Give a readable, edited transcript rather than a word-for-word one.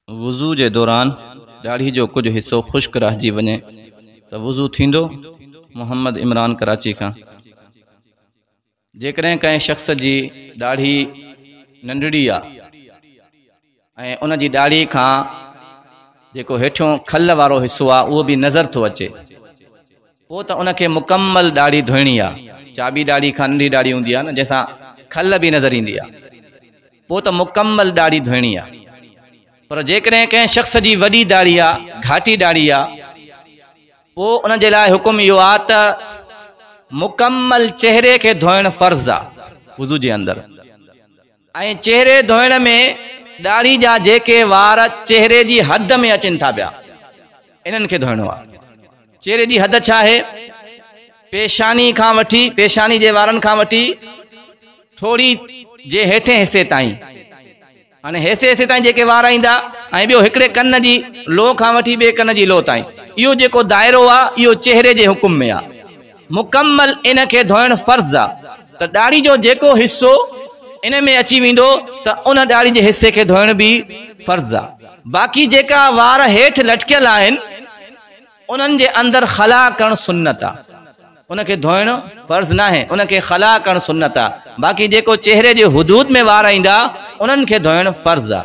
وضو جي دوران ڏاڙهي جو ڪجهه حصو خشڪ رهجي وڃي ته وضو ٿيندو؟ محمد عمران ڪراچي کان. جيڪڏهن ڪنهن شخص جي ڏاڙهي ننڍڙي آ ۽ ان جي ڏاڙهي کان جيڪو هيٺيون کل وارو حصو آ اهو به نظر ٿو اچي پوء ته ان کي مڪمل ڏاڙهي ڌوئڻي آ. چاٻي ڏاڙهي کان ننڍي ڏاڙهي هوندي آ نه جنهن سان کل به نظر ايندي آ. پوء ته مڪمل ڏاڙهي ڌوئڻي آ. پر جيڪڏهن ڪنهن شخص جي وڏي ڏاڙهي آ، گهاٽي ڏاڙهي آ، پوء ان جي لاء حڪم اهو آ ته مڪمل چهري کي ڌوئڻ فرض آ وضو جي اندر ۽ چهري ڌوئڻ ۾ ڏاڙهي جا جيڪي وار چهري جي حد ۾ اچن ٿا پيا انهن کي ڌوئڻو آ. چهري جي حد ڇا آهي؟ پيشاني کان وٺي پيشاني جي وارن کان وٺي ٺوڙهي جي هيٺين حصي تائين، هاڻي حصي حصي تائين جيڪي وار ايندا ۽ ٻيو هڪڙي ڪن جي لو کان وٺي ٻئي ڪن جي لو تائين، اهو جيڪو دائرو آ اهو چهري جي حڪم ۾ آ. مڪمل ان کي ڌوئڻ فرض آ ته ڏاڙهي جو جيڪو حصو ان ۾ اچي ويندو ته ان ڏاڙهي جي حصي کي ڌوئڻ به فرض آ. باقي جيڪا وار هيٺ لٽڪيل آهن انهن جي اندر خلا ڪرڻ سنت آ. ان کي ڌوئڻ فرض ناهي، ان کي خلا ڪرڻ سنت آ. باقي جيڪو چهري جي حدود ۾ وار ايندا انهن کي ڌوئڻ فرض آ.